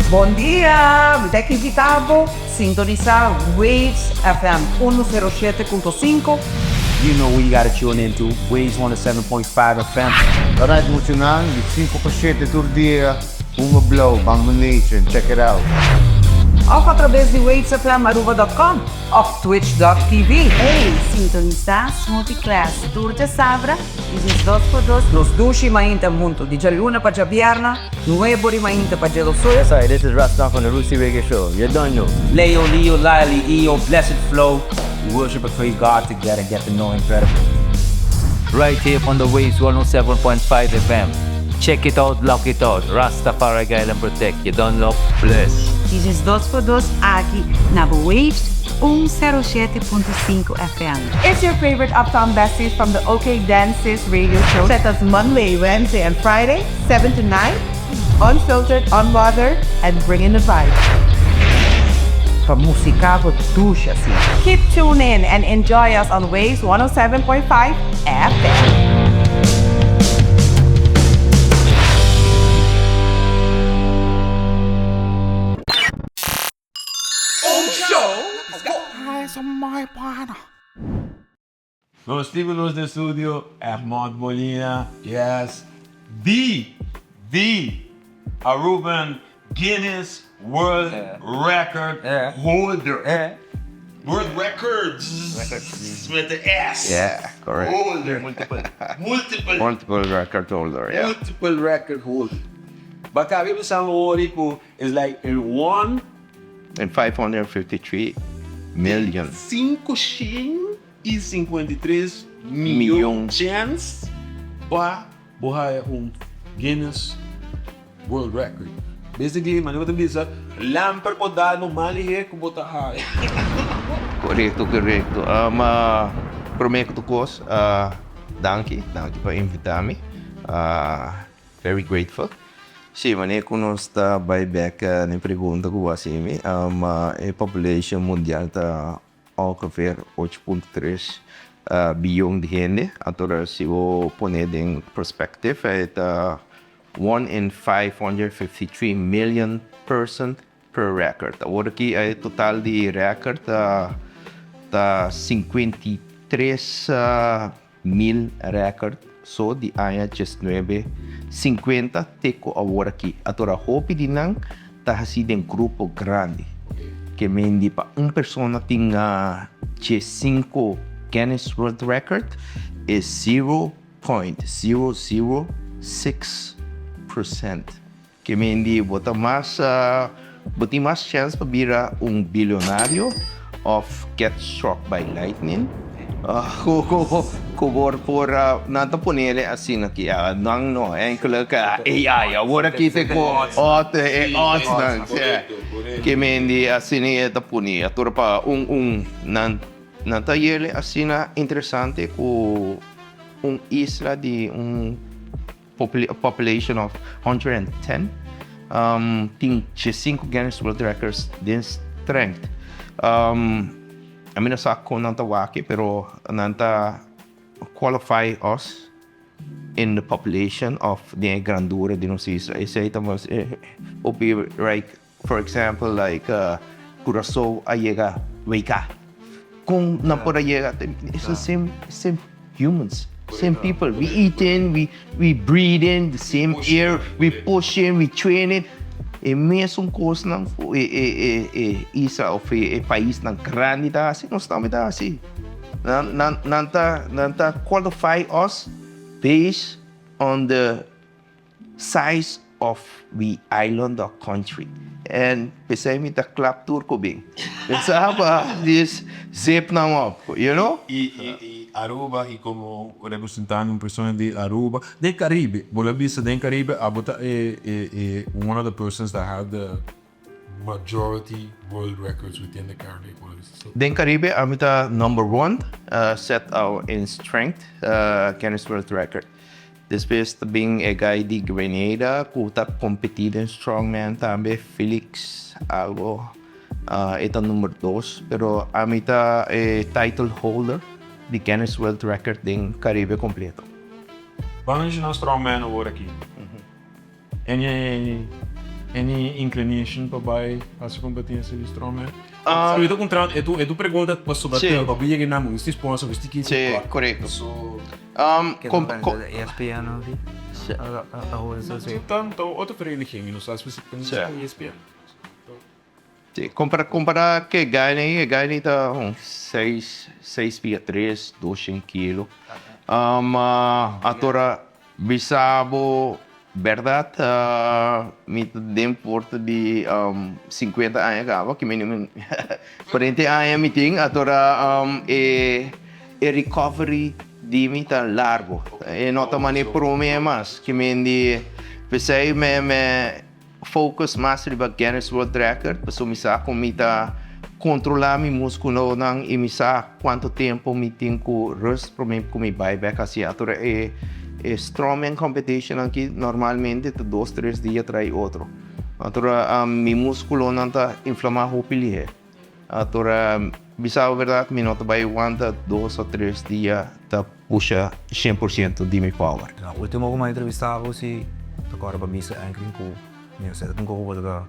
Bon dia! Mi ta invita bo sintonisa Waves FM 107.5. You know who you gotta tune in to, Waves 107.5 FM. Alright muchanan, di sinku pa shete tur dia, Hunga Blauw, Bangma Nation, check it out. Of atrabes di wavesfmaruba.com of twitch.tv. Hey, sintonisa Smoothie Class tur djasabra di 12 pa 2. Nos dushi mainta hunto di djaluna pa djabierna, nuebo di mainta pa djedosul. Yes I, this is Rasta from the Rootsy Reggae Show, you done know. Leo, Leo, Lily, EO, Blessed Flow, we worship and praise God together and get to know Him better. Right here on the Waves 107.5 FM. Check it out, lock it out. Rastafari guide and protect. You done know, bless. Di 12 pa 2 aki na Waves 107.5 FM. It's your favorite Uptown Besties from the OK Dances radio show. Set us Monday, Wednesday, and Friday, 7 to 9. Unfiltered, unbothered, and bring in the vibe. Pa musica bo dushi asina. Keep tuned in and enjoy us on Waves 107.5 FM. Nos tin cu nos den studio Egmond Molina, yes, the, the Aruban Guinness World Record holder. World Records met de S. Yeah, correct. Holder. Multiple. Multiple. Multiple record holder, yeah. Multiple record holder. But cabe bisa hoor cu is like in one In 553 million. 553 miyon Miyon. chance pa bo haya un Guinness World Record. Basically, manera bo ta bisa, lamper por dal bo mal lihe ku bo ta haya. Korekto, korekto. Ma prome ku tur kos, danki, danki pa invita mi. Very grateful. Sí, manera ku nos ta bai bek na e pregunta ku bo a hasi mi, e population mundial ta ongeveer ocho punto tres biyon di hende. Anto si bo pone den perspective e ta one in 553 million person per record. Awor aki e total di record ta ta 53 mil record so di aña diesnuebe sinkuenta te ku awor aki. Atora hopi di nan ta hasi den grupo grandi. Ke mendi pa un persona tin diesinku Guinness World Record e zero point zero zero six percent. Ke mendi bo ta mas bo tin mas chèns pa bira un bilionario òf get struck by lightning ku ku bo por nan ta ponele asina aki nan no enkele AI awor aki ta ku ot e odds nan ke mendi asina e ta pone atur pa un un nan nan ta yele asina interesante ku un isla di un Population of 110 tin diesinku Guinness World Records den strength. Ami no sa kon nan ta wak pero nan ta qualify us in the population of den e grandura di nos isla. Esei ta mas hopi like For example like Curaçao a yega WK. Con nan por a yega? It's the same same humans, same people. We eating, we we breathing the same air, we pushing, we training. E mesun cosnan cu e e e e isla of e paisnan grandi ta haci, nos tambe ta haci. Nan nan nan ta nan ta qualify us based on the Size of we island or country and p'esei mi ta klap tur ku bin. Pensa pa dis zip nan op, you know? Y y Aruba y como representando un persona di Aruba den Caribe, bo lo bisa den Caribe abo ta e e e one of the persons that have the majority world records within the Caribe, bo lo bisa so? Den Caribe ami ta number one set out in strength Guinness World Record. Despues ta bin e guy di Grenada cu ta competi den strongman tambe, Felix algo, e ta number dos, pero ami ta e title holder di Guinness World Record den Caribe completo. Ban menciona strongman awor aki. Any. Any inclination pa bai hasi competencia di strongman? Um, Mi ta kontra e tu e tu pregunta pasobra Sí. te pa yega na mi sponsor mi ki Sí, korekto. So Um, Ke kom, ta kom, ESPN of die? Sí. Tanto otro vereniging, no sa spesifikamente Sí. ESPN. Sí, compara, compara ku Gaini, e Gaini ta un 6, 6 pia 3, 200 kilo. Um, atora bisa bo berdat, mi ta den porta di um, 50 aña kaba, ku mi 40 aña mi tin, atora um, e, e recovery di mi ta largo. E no ta mane prome mas, ku mi di, pensei me, me focus mas riba Guinness World Record, paso mi sa ku mi ta kontrolá mi múskulonan i mi sa kuantu tempu mi tin ku rust promé ku mi bai bèk asina. Atora e e strongman competition aki normalmente ta 2, 3 dia tras otro. Atora mi múskulonan ta inflamá hopi lihé. Atora bisa berdat mi no ta bai wanta 2 òf 3 dia ta pusha 100% di mi power. Na último ku m'a entrevistá si awor pa mi sa anchoring ku mi sa un poko ta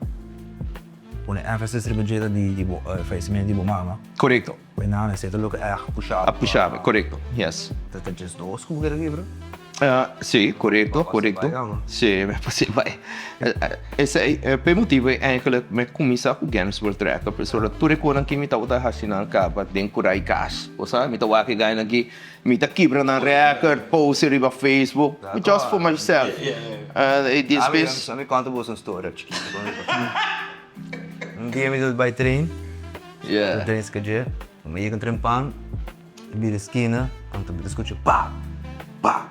pone énfasis riba dje di di bo fallecimiento di bo mama. Korekto. Pues nada, esei ta loke a pusha. A pusha, korekto. Yes. Ta ta just dos ku bo libro. Sí, korekto, korekto. Bai, man. Sí, sí, bai. Esei e motibu eigenlijk mi a kuminsá ku Guinness World Record. Pasobra tur e kosnan ku mi tabata hasi kaba den kurai kas. Osea, mi tabata wak gana aki, mi ta kibra nan record, post riba Facebook, just for myself. I despues, Mi konta bo un storia chikitu. Un dia mi bai train, train skadje, mi yega trempan, bira skina, anto mi ta skucha pa, pa.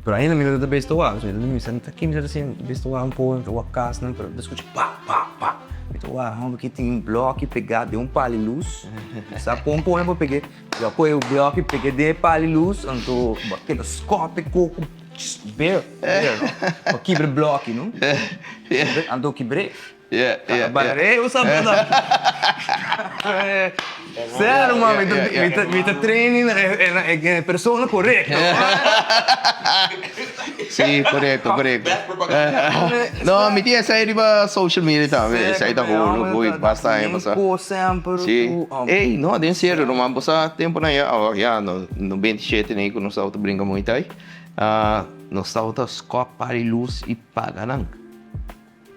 Pero ainda mi no ta bes wak, so mi sa ki mi sa asina bes wak un poko, mi ta wak kas nan, pero mi ta skucha pa, pa, pa. Mi ta wak, hòmber ki tin un blòki pegá den un pal'i lus, sa kon pone pa peg'é, mi a kohe e blòki peg'é den e pal'i lus, anto bo a keda skòp e koko bare, bare no, pa kibra e blòki no, anto kibr'é. Baré usa bota. Serio man, mi ta mi ta mi ta training na e persona korekto. Sí, korekto, korekto. No, mi tin esei riba social media tambe. Esei ta holo, hoy basta aña pasá. Sí. Ey, no, den serio, ruman, bo sa tempunan ya, oh, ya, no, 97 nei ku nos tabata brinka Muay Thai, nos tabata skòp pari lus i paga nan.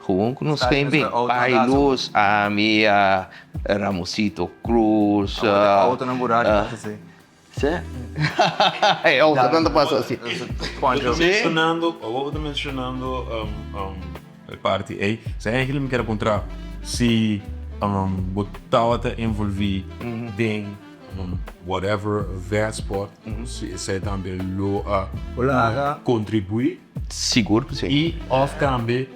Gewoon ku nos geen bin. Pari lus, ami, Ramosito Cruz. Autonan burachi pasa así. Sí? E autonan ta pasa así. Sí? Mencionando, awor bo ta mencionando e parti ei, sa eigenlijk mi kier a puntra si bo tabata envolvi den whatever veldsport, si esei tambe lo a contribui. Sigur ku sí. I of tambe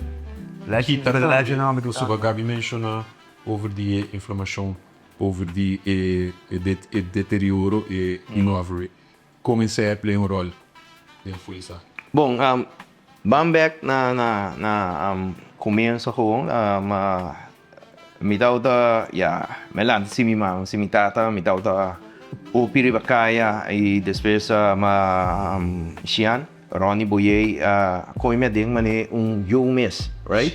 kita tambe pasobra Gaby menciona over di e inflamacion, over di e e deterioro e recovery. Kon esei a play un rol den fuerza? Bon, ban bek na na na comienso gewoon. Mi tabata, ya, mi a lanta sin mi mama, sin mi tata, mi tabata hopi riba kaya i despues ma Shian, Ronnie Boyé a koe mi aden manera un yu mes, right?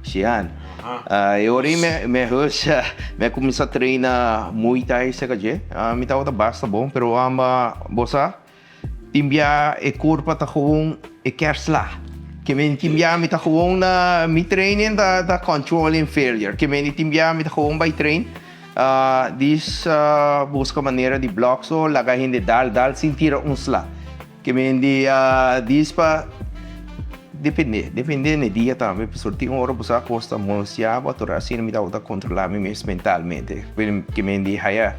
Shian. E ora ei mi mi hus mi a kuminsá traina Muay Thai serka dje. Mi tabata basta bon, pero amba bo sa tin bia e kurpa ta gewoon e kier sla. Ke men tin bia mi ta gewoon na mi training ta ta controlling failure. Ke men tin bia mi ta gewoon bai train dis buska manera di blok so laga hende dal dal sin tira un sla. Ke men di dis pa depende, depende na e dia tambe pasobra tin ora bo sa kos ta molestia bo atora asina mi tabata kontrola mi mes mentalmente. Ke men di haya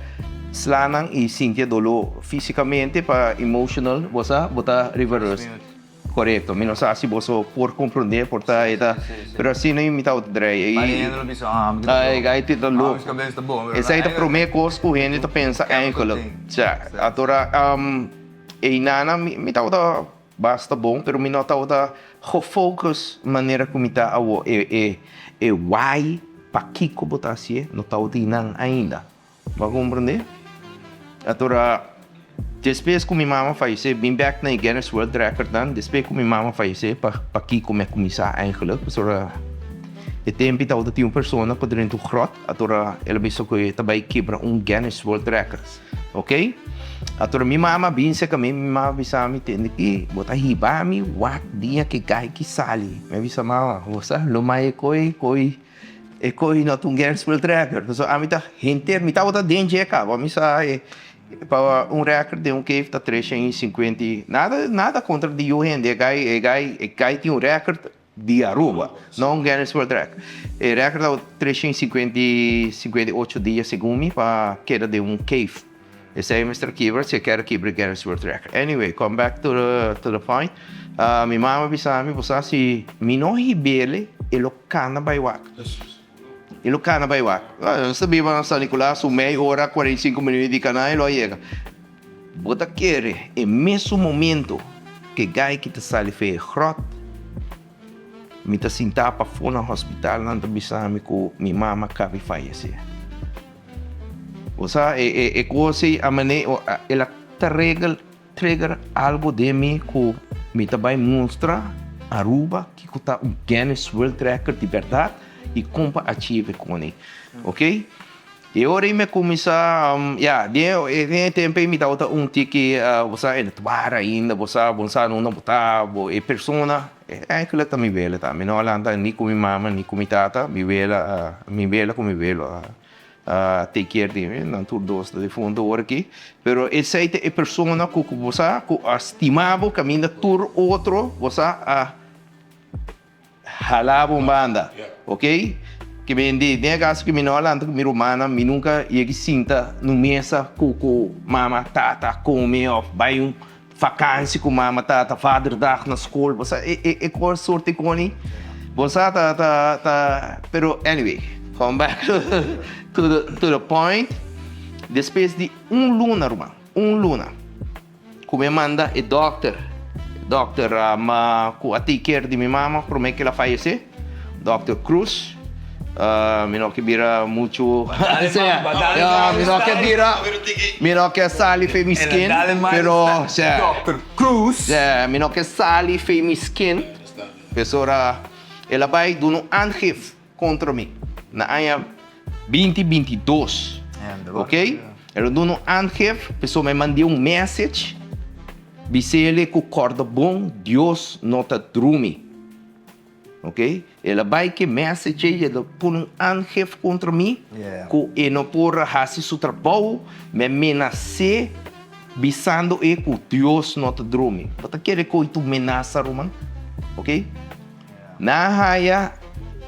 slanan i sinti e doló físikamente pa emotional bo sa bo ta riba rust. Korekto, mi no sa si boso por komprondé por ta e ta pero asina mi tabata drei. Ai gai ti ta loko. Esei ta promé kos ku hende ta pensa eigenlijk. Sa atora Einana mi tabata basta bon, pero mi no tabata gefocus manera ku mi ta awo. E e e why, pakiko bo ta hasié, no tabata einan ainda. Bo a komprendé? Atora, despues ku mi mama fayesé, bin bèk na e Guinness World Record nan, despues ku mi mama fayesé, pa pakiko mi a kuminsá eigenlijk, pasobra. E tempi tabata tin un persona ku drenta un grot, atora el a bisa ku e ta bai kibra un Guinness World Records. Ok? Atora mi mama a bin serka mi, mi mama a bisa mi, Tende ki bo ta hiba mi wak dia ku e gai ki sali. Mi a bisa, Mama, bo sa lo mai e koi koi e koi no ta un Guinness World Record. Pasobra ami ta henter, mi tabata den dje kaba, mi sa e pa un record den un cave ta 350 i nada nada kontra di yu hende, e gai e gai e gai tin un record di Aruba, no un Guinness World Record. E record tabata 358 dia segun mi pa keda den un cave. Esei mester kibra si e kere kibra e Guinness World Record. Anyway, come back to the to the point. Mi mama bisa mi, bo sa si mi no hib'el e lo kana bai wak. E lo kana bai wak. Nos ta biba na San Nicolas, un mei ora, 45 minuut di kana e lo a yega. Bo ta kere e mesun momento ku e gai ki ta sali for e gròt, mi ta sintá pafó na hospital, nan ta bisa mi ku mi mama kabi fayesé. Bo sa e e kos ei a manera el a trigger trigger algu den mi ku mi ta bai mustra Aruba kiko ta un Guinness World Record di bèrdat i kon pa achieve kuné, oke. E ora ei mi a kuminsá, ya, den e tempu ei mi tabata un tiki, bo sa, en het war ainda, bo sa, bo sa unda bo ta, bo e persona, eigenlijk ta mi wela ta, mi no a lanta ni ku mi mama ni ku mi tata, mi wela, mi wela ku mi welo a take care di mi, nan tur dos ta difunto awor aki, pero esei ta e persona ku bo sa, ku a stima bo kaminda tur otro, bo sa, a. Hala bo un banda, ok? Ke men di, den e kaso ke mi no a lanta ku mi rumannan, mi nunka yega sinta na un mesa ku ku mama, tata kome òf bai un fakansi ku mama, tata, vaderdag na skol, bo sa e e e kos sorti koni, bo sa ta ta ta, pero anyway, come back to the to the point, despues di un luna ruman, un luna. Ku mi a manda e dòkter, dòkter ku a take care di mi mama promé ku el a fayesé, dòkter Cruz. Mi no ke bira muchu, mi no ke bira, mi no ke sali fe mi skin, pero mi no ke sali fe mi skin, pasobra el a bai duna un aangif kontra mi na aña binti 22, ok? El a duna un aangif, pasobra mi mand'é un message bis'el ku kòrda bon, Dios no ta drumi, ok? El a bai ku e message ei, el a pone un aangif kontra mi ku e no por hasi su trabou, mi a menas'é bisando e ku Dios no ta drumi. Bo ta kere ku ei ta un menasa, ruman? Ok? Nan a haya,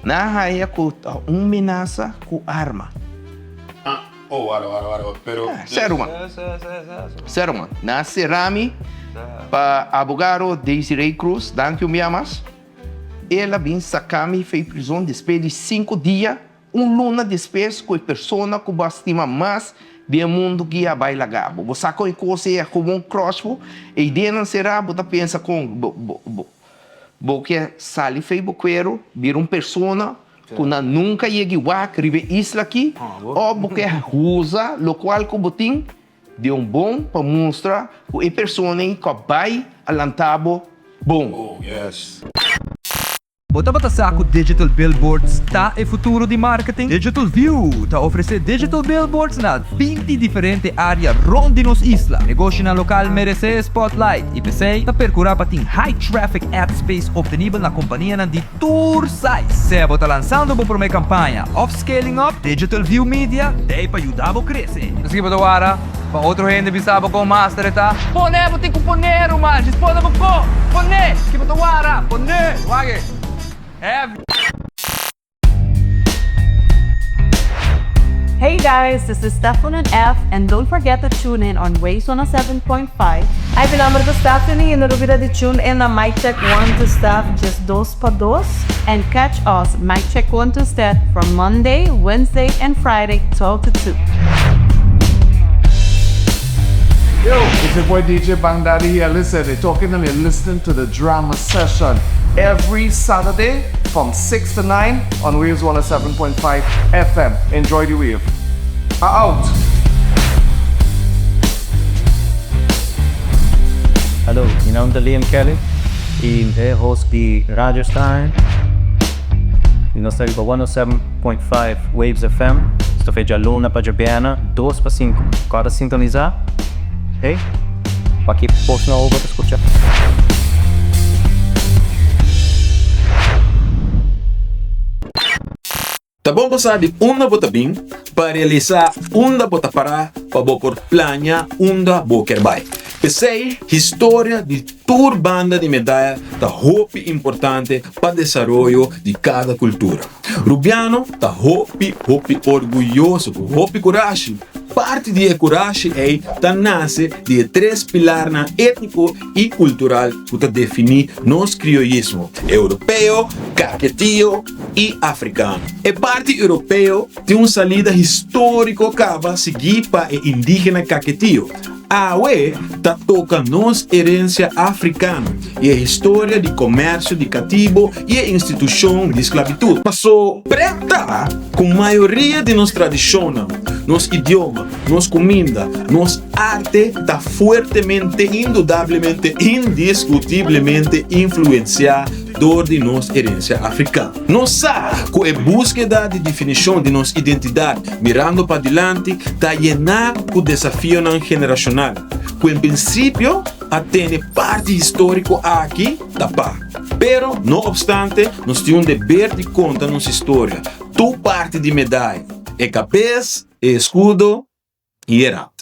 nan a haya ku ta un menasa ku arma. Ah, oh, wara, wara, wara, pero. Sè ruman. Sè ruman. Nan a sera mi pa abogado Desiree Cruz, danki un bia mas. El a bin saka mi fei prizon despues di sinku dia. Un luna despues ku e persona ku bo a stima mas den e mundu ki a bai laga bo. Bo sa kon e kos ei a gewoon crush bo, e ideanan será bo ta pensa kon bo bo bo bo ke sali fei bo kueru bira un persona ku nan nunka yega i wak riba e isla aki òf bo ke usa lokual ku bo tin den un bon pa mustra ku e persona ei ku a bai a lanta bo bon. Bo tabata sa ku digital billboards ta e futuro di marketing? Digital View ta ofresé digital billboards na 20 diferente área rònt di nos isla. Negoshinan lokal meresé e spotlight i p'esei ta perkurá pa tin high traffic ad space optenibel na kompanianan di tur size. Sea bo ta lansando bo promé kampaña òf scaling up, Digital View Media t'ei pa yuda bo krese. Esaki bo ta wara pa otro hende bisa bo kon master e ta. Pone bo tin ku pone ruman, djis pone bo ko, pone ki bo ta wara, pone, wak e heavy. Hey guys, this is Stefan and F and don't forget to tune in on Waves 107.5. Hi, mi nomber ta Stephanie y no lubida di tune in na Mic Check 1 to Steph just dos pa dos. And catch us Mic Check 1 to Steph from Monday, Wednesday and Friday 12 to 2. Yo, it's your boy DJ Bang Daddy here. Listen, they're talking and you're listening to the Drama Session every Saturday from 6 to 9 on Waves 107.5 FM. Enjoy the wave. Out. Hallo, mi nomber ta Liam Kelly y mi ta e host di Radio Star. I nos ta riba 107.5 Waves FM. Sto fe djaluna pa djabièrnè, dos pa sinku. Kòrda sintonisá. Hey, wak ki post nobo bo ta skucha. Ta bon pa sa di unda bo ta bin pa realisá unda bo ta pará pa bo por plania unda bo kier bai. P'esei, historia di tur banda di medaya ta hopi importante pa desaroyo di kada kultura. Rubiano ta hopi hopi orguyoso ku hopi kurashi. Parti di e kurashi ei ta nase di e tres pilarnan étniko i kultural ku ta definí nos krioyismo, europeo, kaketio i afrikano. E parti europeo tin un salida históriko kaba siguí pa e indígena kaketio. Awe ta toka nos herensia afrikano i e historia di komersio di katibo i e institushon di sklabitut. Paso preta ku mayoria di nos tradishonnan, nos idioma, nos kuminda, nos arte ta fuertemente, indudablemente, indiskutiblemente influensiá dor di nos herensia afrikano. Nos sa ku e búskeda di definishon di nos identidat mirando padilanti ta yená ku desafionan generashonal ku en prinsipio a tene parti históriko aki tapá. Pero, no opstante, nos tin un deber di konta nos historia, tur parti di medaya, e kabes, e eskudo i e rat.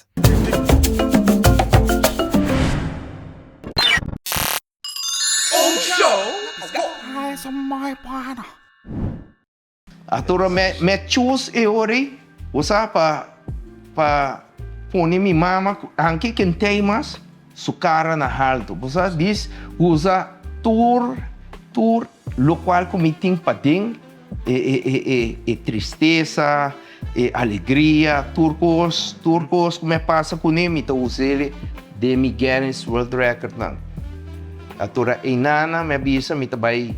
Arturo me me choose e ora ei, bo sa pa pa pone mi mama ku anke kentei mas su kara na haltu. Bo sa dis usa tur tur lokual ku mi tin paden e e e e e tristesa, e alegria, tur kos tur kos ku mi a pasa kuné mi ta us'el den mi Guinness World Record nan. Atora einana mi a bisa mi ta bai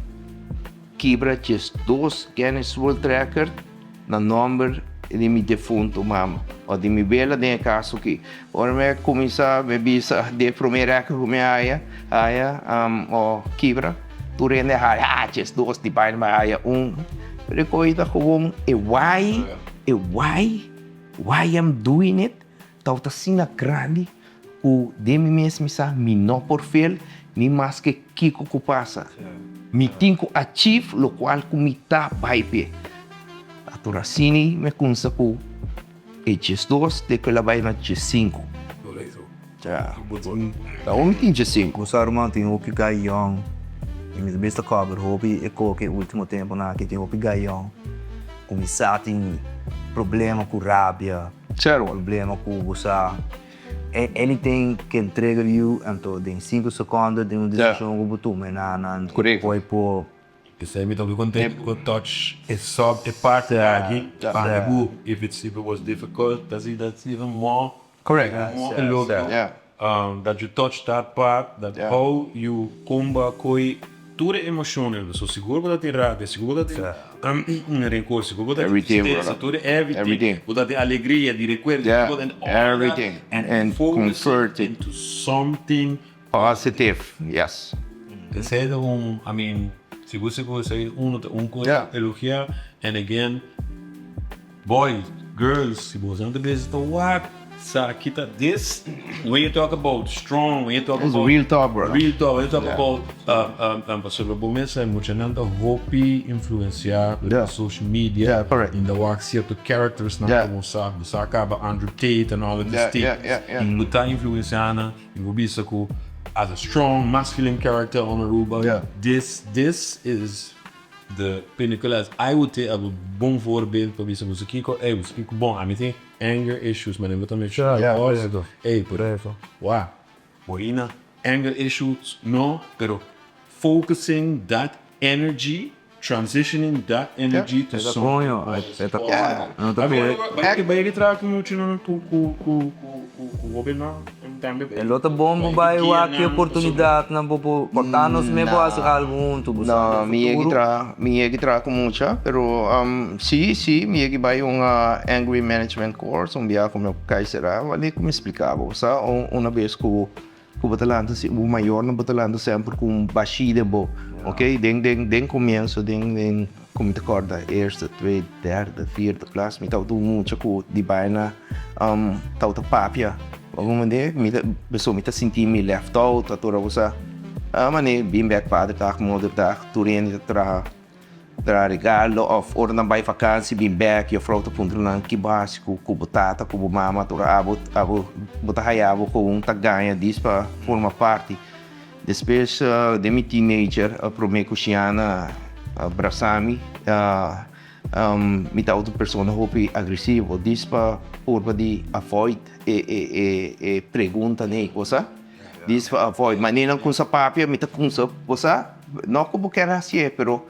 Kibra djes dos Guinness World Record na nomber di mi defunto mama, o di mi wela den e kaso aki. Ora mi a kuminsá mi a bisa di e promé record ku mi a haya, haya o kibra, tur hende a haya, ah 12 di baina mi a haya un. Pero e koe ta gewoon e why, e why, why I'm doing it tabata asina grandi Ku den mi mes mi sa mi no por fail ni maske kiko ku pasa. Mi tin ku achieve lokual ku mi ta bai p'e. Atur asini mi a kumsa ku e 12 te ku el a bai na 15. Awor mi tin 15. Bo sa ruman tin hopi guy yong y mi ta bisa cover hopi e koke e ultimo temponan aki tin hopi guy yong ku mi sa tin problema ku rabia problema ku bo sa Anything can trigger you anto den sinku sekondo den un desishon ku bo tuma e nan nan poi por. Esei mi ta hopi contento ku touch e sub e parte aki pa mi ku if it's if it was difficult that's that's even more Correct. more elogio that you touch that part that how you komba koi Tur e emocionnan, so sigur bo ta tin rabia, sigur bo ta tin rencor, sigur bo ta tin tristesa, tur e everything, bo ta tin alegria di recuerdo, and all that, and focus it into something positive, yes. Esey ta un, I mean, sigur sigur esey uno ta un cos elogia, and again. Boys, girls, si boso no ta bezig ta wak sa ki ta this when you talk about strong, when you talk about real talk bro, real talk, when you talk about pasobra bo mes sa muchanan ta hopi influencia pa social media y ta wak cierto characters nan ku bo sa, bo sa kaba Andrew Tate and all of these things ku ta influencia nan y bo bisa ku as a strong masculine character on Aruba this this is The pinnacle as I would say a bon voorbeeld pa bisa boso kiko ey boso kiko bon ami tin anger issues ma bo ta make sure ey pero wak bo hina anger issues no pero focusing that energy transitioning that energy to something bai ki traha ku muchanan ku ku ku ku hobennan. E lo ta bon bo bai wak ki oportunidatnan bo por porta nos mes bo hasi algu huntu bo sa No, mi yegi traha, mi yegi traha ku mucha, pero si, si, mi yegi bai un angry management course un bia ku mi kai sera, wale ku mi splika bo, sa, una bes ku. Ku bo ta lanta si bo mayornan bo ta lanta semper ku un bashí den bo, ok, den den den komienso den den ku mi ta kòrda eerste, tweede, derde, vierde klas mi tabata un mucha ku di baina tabata papia algun manera mi ta pasobra mi ta sinti mi left out a tur a kusa a manera bin bèk vaderdag moederdag tur hende ta traha. Tra regalo of ora nan bai vakansi bin bek juffrouw ta puntra nan ki bo hasi ku ku bo tata ku bo mama tur abo abo bo ta haya bo gewoon ta gaña dis pa forma parti. Despues den mi teenager prome ku Shiana a brasa mi mi tabata un persona hopi agresivo dis pa purba di avoid e e e e preguntanan ei cosa. Dis pa avoid. Ma ninan kumsa papia, mi ta kumsa, bo sa, no ku bo kier hasié, pero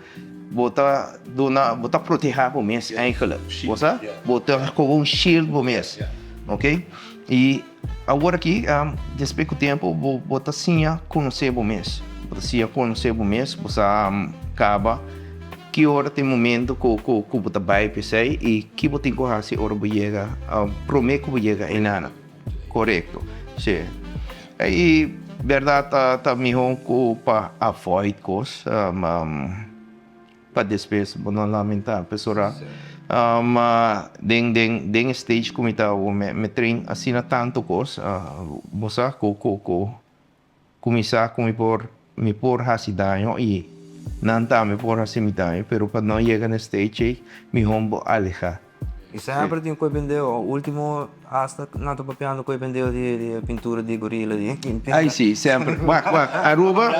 bo ta duna, bo ta protehá bo mes eigenlijk. Bo sa? Bo ta komo un shield bo mes. Ok? I awor aki, despues ku tempu, bo bo ta siña konosé bo mes. Bo ta siña konosé bo mes, bo sa kaba ki ora ta e momento ku ku ku bo ta bai p'esei i ki bo tin ku hasi ora bo yega, promé ku bo yega einanan. Korekto, si. I bèrdat ta ta mihó ku pa avoid kos pa despues bo no lamentá. Pasobra den den den e stage ku mi ta awor mi train asina tantu kos bo sa ku ku ku Kuminsá ku mi por mi por hasi daño i nan tambe por hasi mi daño, pero pa no yega na e stage ei, mihó bo alehá. I semper tin koe bendeo, ultimo hasta nan ta papiando koe bendeo di di pintura di gorila di Ai si, semper. Wak, wak, Aruba,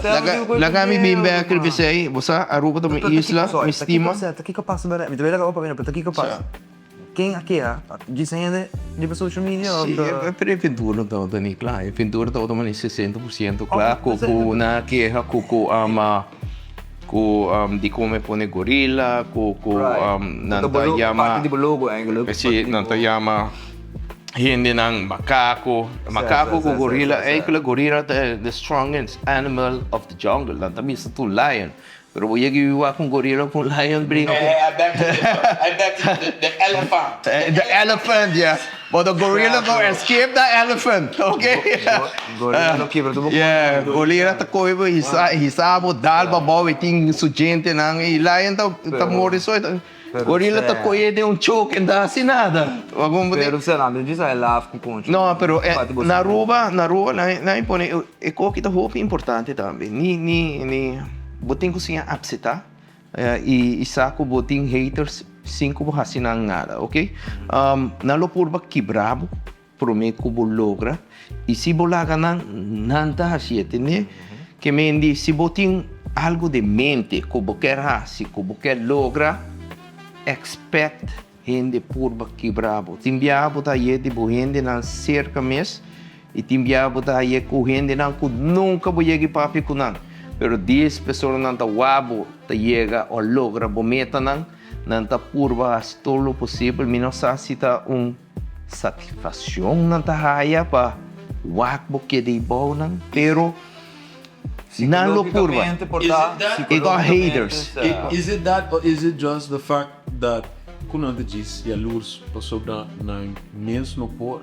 laga, laga mi bin bek riba esei, bo sa, Aruba ta mi isla, mi stima. Ta kiko pasa berdad? Mi ta weta kaba papia, pero ta kiko pasa? Ken a keha? Djis hende riba social media of Sí, pero e pintura no tabata ni kla. E pintura tabata mane 60% kla ku ku nan a keha ku ku ku dikon mi pone gorila ku ku nan ta yama Parti di bo logo eigenlijk. Sí, nan ta yama hendenan makako. Makako ku gorila eigenlijk gorila ta the strongest animal of the jungle. Nan ta bisa tur lion. Pero bo yega i wak un gorila ku un lion brinka. I beg to differ. I beg to differ. The elephant. The elephant, yeah. But the gorilla go escape the elephant, okay? Gorila lo kibra tur bo kos. Yeah, gorila ta kohe bo hisa, hisa bo, dal bo abou, e tin su djentenan. I lion ta ta morde so. Gorila ta kohe den un choke, e no ta hasi nada. Pero sera, mi no djis a e laf ku koncho. No, pero na Aruba, na Aruba nan a pone e koki ta hopi importante tambe. Ni, ni, ni, bo tin ku siña apseptá i sa ku bo tin haters sin ku bo hasi nan nada, oke. Nan lo purba kibra bo promé ku bo logra i si bo laga nan, nan ta hasié, tende? Ke men di si bo tin algu den mente ku bo kier hasi, ku bo kier logra, expect Hende purba kibra bo. Tin biaha bo ta haye di bo hendenan serka mes i tin biaha bo ta haye ku hendenan ku nunka bo yega i papia ku nan. Pero dies personanan ta wak bo ta yega o logra bo metanan, nan ta purba hasi tur lo posibel. Mi no sa si ta un satisfakshon nan ta haya pa wak bo keda i bou nan, pero nan lo purba. E got haters. Is it that or is it just the fact that ku nan ta djis yalurs pasobra nan mes no por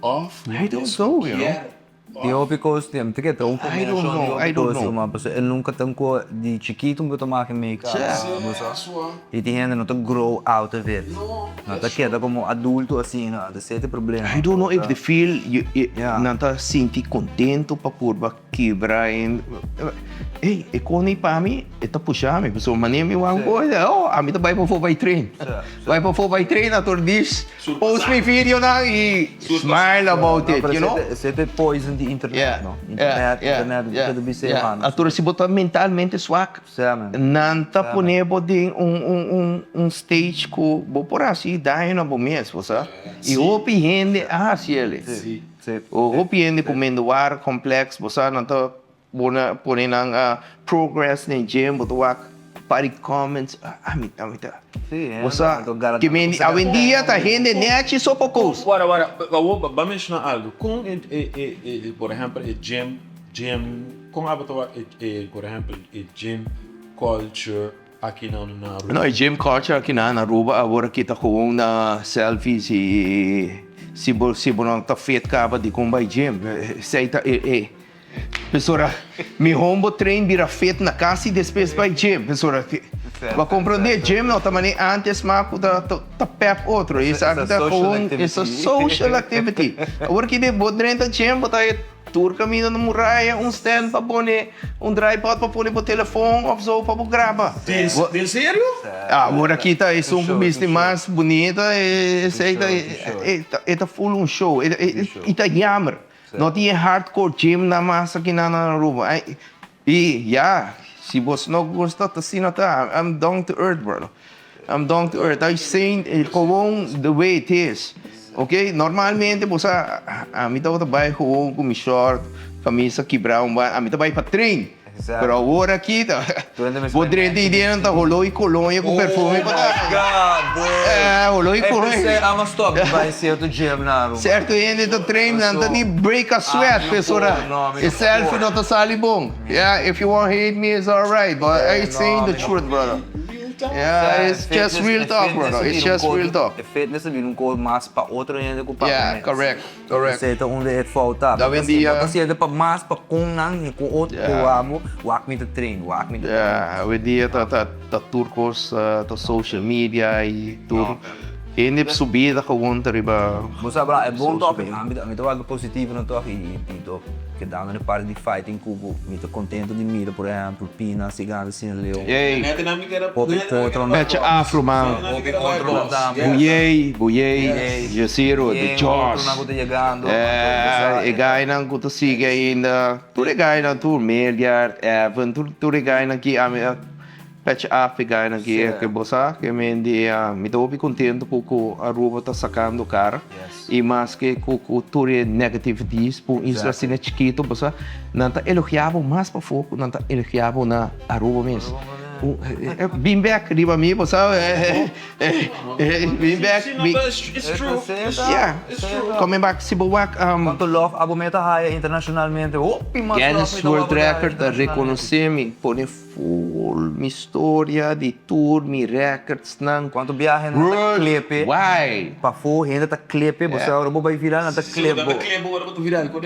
of nan mes no kier? Di hopi kos tin ta keda un kombinashon di hopi kos ruman pasobra e nunka ta un di chikitu bo ta make make up i tin hende no ta grow out of it nan ta keda komo adulto asina ta sete problema. I don't know if they feel nan ta sinti kontento pa purba Kibra en ey e koni pa mi e ta pusha mi pasobra manera mi wak un kos oh ami ta bai pafó bai train bai pafó bai train ator dis post mi videonan i smile about it you know. Esei ta e poison di internet no internet internet bo ta bisa e mano. Ator si bo ta mentalmente swak nan ta pone bo den un un un stage ku bo por hasi daño na bo mes bo sa i hopi hende a hasi el. Hopi hende ku minderwaardig complex, bo sa nan ta pone nan progress den gym, bo ta wak par di comments, ami ami ta, bo sa, ke men awendia ta hende nechi so pa kos. Wara wara, awor bo a menshona algu, kon e por ehempel e gym, gym, kon abo ta wak e por ehempel e gym culture? Aki nan na Aruba. No, e gym culture aki nan na Aruba awor aki ta gewoon na selfies y si bo si bo no ta fit caba dicon bay gym. Esey ta e e pasobra miho bo train bira fit na cas y despues bay gym. Pasobra bo a comprende gym no ta manera antes mas cu ta ta pep otro. Esaki ta gewoon es a social activity. Awor aki bo drenta gym bo ta Tur kaminda na muraya un stand pa pone un tripod pa pone bo telefon of zo pa bo graba. Den serio? Awor aki ta esun ku bisti mas bunita esei ta e ta full un show i ta jammer no tin e hardcore gym nan mas aki nan na Aruba i ya si bo no gusta ta asina ta I'm down to earth brother. I'm down to earth. I saying gewoon the way it is. Ok, normalmente bo sa ami tabata bai gewoon ku mi short, kamisa kibrá un bai, ami ta bai pa train. Pero awor aki ta bo drenta i den ta holó i kolonia ku perfume pa ta. Eh, holó i kolonia. Serto hende ta train nan ta ni break a sweat pasobra e selfie no ta sali bon. Yeah, if you want hate me it's alright but I saying the truth brother. Yeah, it's just real talk, bro. It's just real talk. E fitness a bira un kos mas pa otro hende ku pa bo mes. Yeah, correct, correct. Esei ta unda e fout ta. Awendia. Bo ta siente pa mas pa kon nan i kon otro ku abo, wak mi ta train, wak mi ta train. Yeah, awendia ta ta ta tur kos ta social media i tur. Hende su bida gewoon ta riba. Bo sa bra, e bon topic, ami ta ami ta wak positivo na tok i i tok kedando na e parti di fighting ku ku mi ta kontento di mira por ehempel Pina sigando asina leu. Ey, Hopi otro na Pecha afro man. Hopi otro na tambe. Buyey, Buyey, Jaciro, The Jaws. Otro nan ku ta yegando. E guynan ku ta sigui ainda, tur e guynan tur, Meliard, Evan, tur tur e guynan ki ami a Patch up e guynan ki ke bo sa ke men di mi ta hopi kontento ku ku Aruba ta sakando kara i maske ku ku tur e negativities pa un isla asina chikito bo sa nan ta elogia bo mas pafó ku nan ta elogia bo na Aruba mes. Bin bek riba mi bo sa bin bek It's true yeah coming back si bo wak Cuanto love abo me ta haya internacionalmente hopi mas love mi ta Guinness World Record ta rekonosé mi pone Full mi storia di tur mi records nan. Cuanto biahe nan ta klepe. Why? Pafo hende ta klepe bo sa ora bo bay viral nan ta klep bo.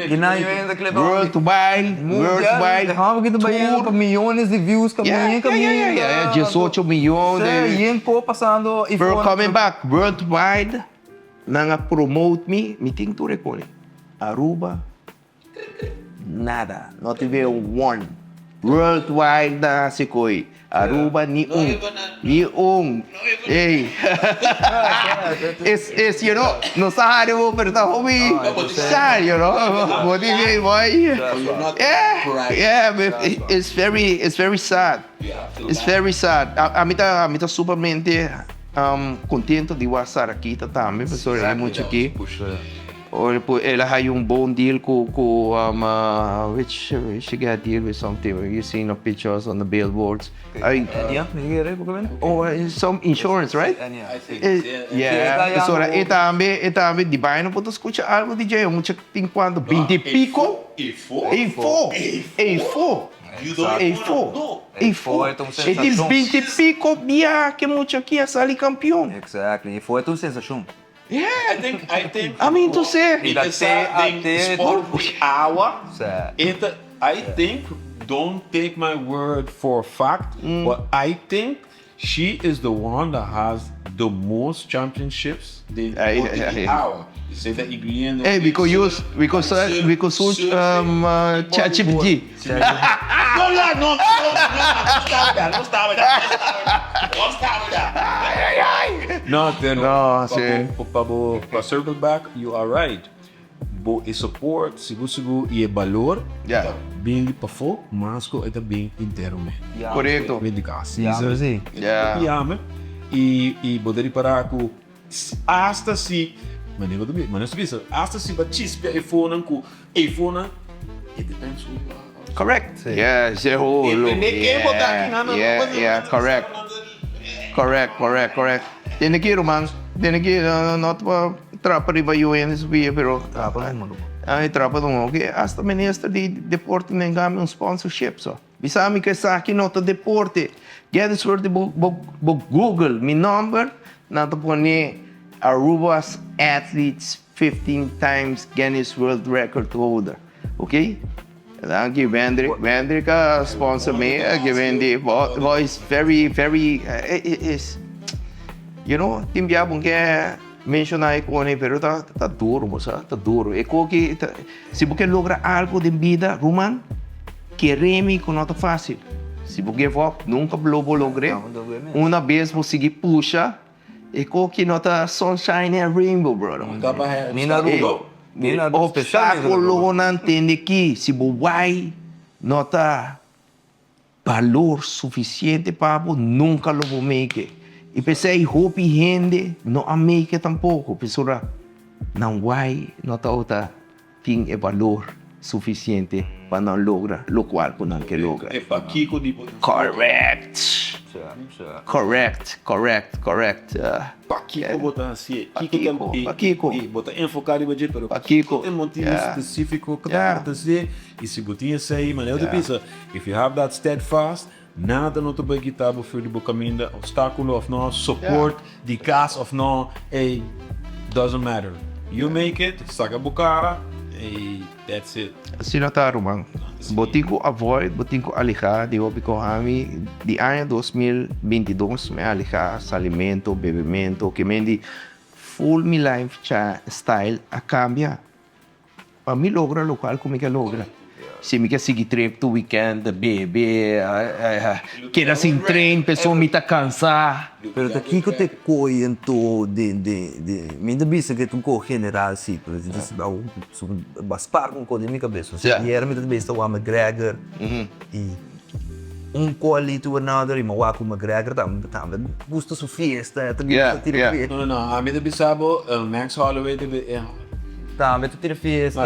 Kinan yo hende ta klep bo. World wide, world wide. Hòmber ki ta bay yendo pa miyones di views kaminda kaminda. Yeah, yeah, yeah, diesocho miyon de. Yen ko pasando. Pero coming back, world wide nan a promote mi, mi tin tur e koni. Aruba. Nada, no tin be one. World wide na hasi koi. Aruba ni un. Ni un. Ey. It's, it's, you know, no sa hari bo, pero ta hopi sad, you know. Bo tin be, boy. Yeah, yeah, it's very, it's very sad. It's very sad. Ami ta, ami ta sumamente contento di wak Sarakita tambe, pasobra e mucha aki. Ora ku el a haya un bon deal ku ku which she get a deal with something you seen her pictures on the billboards. Enya, mi kere ku kende? Oh, some insurance, right? Enya. Yeah, pasobra e tambe e tambe di bai no por ta skucha algu di dje, mucha tin kuantu binti i piko? Eifo. Eifo. Eifo. Eifo. Eifo. E tin binti i piko bia ke mucha aki a sali kampion. Exactly, eifo e ta un sensashon. Yeah. I think, I think. I mean to say. Mi ta den sport di awa. I think, don't take my word for fact, but I think she is the one that has the most championships den sport di awa. Esei ta incluyendo. Hey, we could use, we could search, we could search ChatGPT. No, no, no, no, stop that, no stop that, no stop that. No, pero No, sí. Pa bo pa circle back, you are right. Bo e support, sigur sigur, i e balor Yeah. ta bin di pafó mas ku e ta bin interno. Korekto. Bin di kas. Yeah. Sí. Yeah. Yame i i bo ta ripará ku hasta si manera bo ta bisa, manera bo ta bisa, hasta si bo a chispia e fonan ku E fonan, it depends who you are. Correct. Yeah, ze ho lo. Yeah, yeah, yeah, correct. Correct, correct, correct. Tene ki ruman, tene ki no ta pa trapa riba yu hende su pia, pero Trapa numa ruman. Ay, trapa numa. Oke, hasta minister di deporte nenga mi un sponsorship so. Bisa mi ku esaki no ta deporte. Guinness World bo bo bo Google mi nòmber nan ta pone Aruba's athletes 15 times Guinness World Record holder. Ok. Danki Wendrick. Wendrick a sponsor mi a given di bo bo is very very is you know tin bia bo ke menciona e kone pero ta ta duro bo sa ta duro e koki ta si bo ke logra algo den bida ruman kere mi ku no ta facil si bo give up nunca lo bo logr'e una bes bo sigui pusha E koki no ta sunshine and rainbow brother. Ni na Aruba. E obstáculonan tende ki si bo wai no ta balor suficiente pa bo nunca lo bo make it. Y p'esey hopi hende no a make it tampoco pasobra nan wai no tabata tin e balor suficiente pa nan logra locual cu nan ke logra. E pakico di bo Correct! Correct, correct, correct. Pakico bo ta hacié? Pakico? Pakico? I bo ta enfoca riba dje, pero pakico e motivo specifico cu ta bo ta hacié? I si bo tin esey, manera bo ta bisa, if you have that steadfast, nada no ta bay kita bo for di bo caminda, obstaculo of no, support di cas of no, ey, doesn't matter. You make it, saca bo cara, ey, that's it. Asina ta ruman. Bo tin cu avoid, bo tin cu aleha di hopi con ami di aña 2022 mi a aleha salimento, bebemento, ke men di full mi life style a cambia. Pa mi logra locual cu mi ke logra. Si mi ke sigui trip tur weekend, bebe, keda sin train peso mi ta cansa. Pero ta kico ta e coy anto den den den mi ta bisa ke ta un coy general si pero ba spark un coy den mi cabes. Ayer mi ta bisa ta wak McGregor y un coy lead to another y mi a wak cu McGregor tambe tambe gusta su fiesta ta gusta tira fiesta. No no no ami ta bisa bo Max Holloway ta Tambe ta tira fiesta.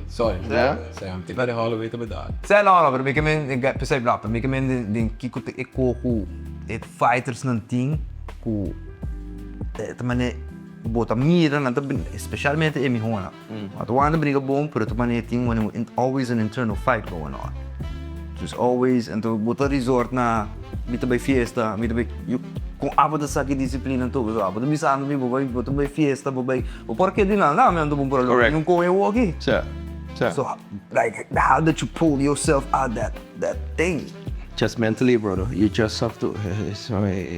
Sorry Max Holloway ta berdad. Sè no no pero mi ke men p'esei no pero mi ke men den kiko ta e ko ku e fighters nan tin ku ta mane bo ta mira nan ta especialmente e mihonan nan ta wanta briga bon pero ta mane tin always an internal fight going on dus always anto bo ta resort na mi ta bai fiesta mi ta bai kon abo ta saki disciplina anto pasobra abo ta bisando mi bo bai bo ta bai fiesta bo bai bo por keda di nan nan mi anto bo por logra un kon e woki so like how did you pull yourself out that that thing. Just mentally brother, you just have to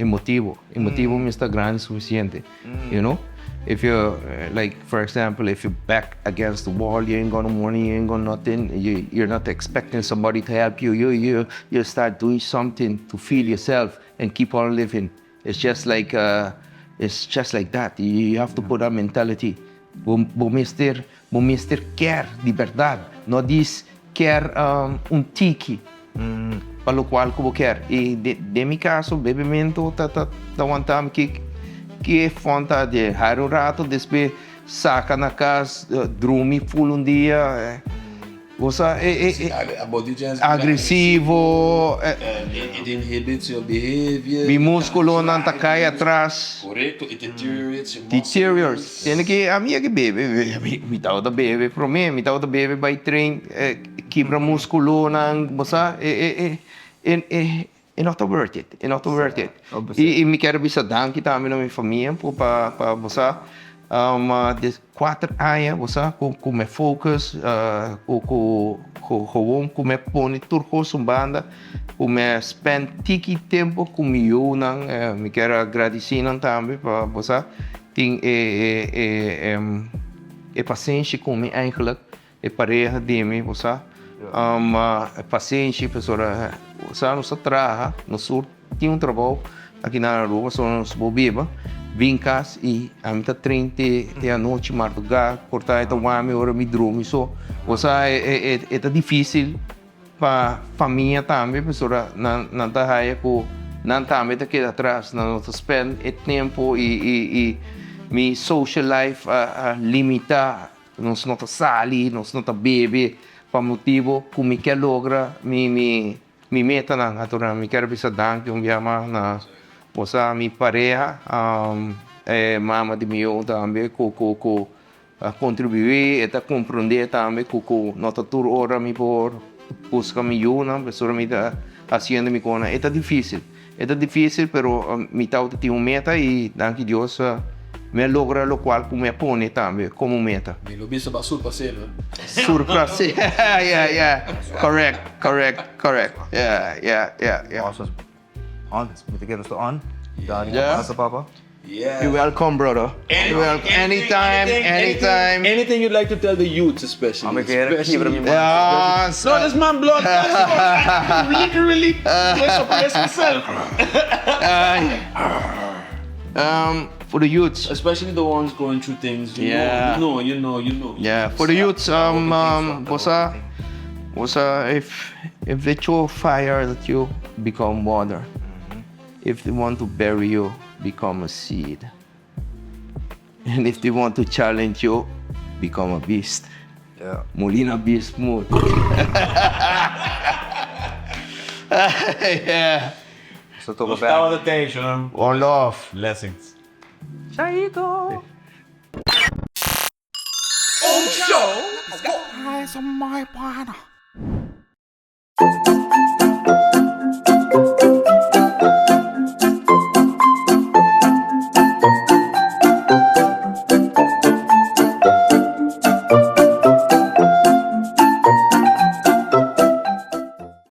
emotivo, emotivo mester grandi suficiente. You know? If you like for example if you back against the wall you ain't got no money you ain't got nothing you you're not expecting somebody to help you you you you start doing something to feel yourself and keep on living it's just like uh it's just like that you have to put that mentality bo bo mester bo mester kier di berdad no dis kier un tiki pa locual cu bo kier y den mi caso bebemento ta ta ta wanta mi ki ki e fun ta di hari un rato despues saca na cas drumi full un dia bo sa e e agresivo It inhibits your behavior. Mi musculonan ta cay atras. Correcto, it deteriorates your muscles. Deteriorates. Tene ki ami a ki bebe, mi tabata bebe prome, mi tabata bebe bay train, kibra musculonan, bo sa, e e e e e no ta worth it, e no ta worth it. Y mi kier bisa danki tambe na mi famia pa pa bo sa, des kuater aña bo sa ku ku mi focus, ku ku ku gewoon ku mi pone tur kos un banda. Ku mi a spend tiki tempu ku mi yunan, mi kier a gradisí nan tambe pa bo sa tin e e e pasenshi ku mi eigenlijk, e pareha di mi bo sa, e pasenshi pasobra bo sa nos ta traha, nos tur tin un trabou aki na Aruba so nos por biba, bin kas i ami ta train te te anochi mardugá por ta e ta wami ora mi drumi so bo sa e e ta difisil. Pa famia tambe pasobra nan nan ta haya ku nan tambe ta keda atras, nan no ta spend e tempu i i i mi social life a a limita, nos no ta sali, nos no ta bebe pa motibu ku mi ke logra mi mi mi metanan. Anto mi kier bisa danki un bia mas na bo sa mi pareha, e mama di mi yu tambe ku ku ku. A kontribuí, e ta komprondé tambe ku ku no ta tur ora mi por buska mi yunan, pasobra mi ta hasiendo mi kosnan. E ta difísil, e ta difísil pero mi tabata tin un meta i danki Dios mi a logra lokual ku mi a pone tambe komo meta. Mi lo bisa bo a surpas'é, no? Surpas'é, yeah, yeah, correct, correct, correct, yeah, yeah, yeah, yeah. On, mi ta kere sto on. Dari yeah. Pasa papa. Yeah. You're welcome, brother. Any, You're welcome. Anytime, anytime. Anything you'd like to tell the youths, especially. I'm especially. Yeah, no, this man blood. Literally, suppress myself. For the youths. Especially the ones going through things. You yeah. know, you know, you know, you know. Yeah, for the youths, bosa, bosa, if if they throw fire at you, become water. If they want to bury you, become a seed. And if they want to challenge you, become a beast. Yeah. Molina beast mode. yeah. So talk about attention. One love. Blessings. Chaito. Oh, show.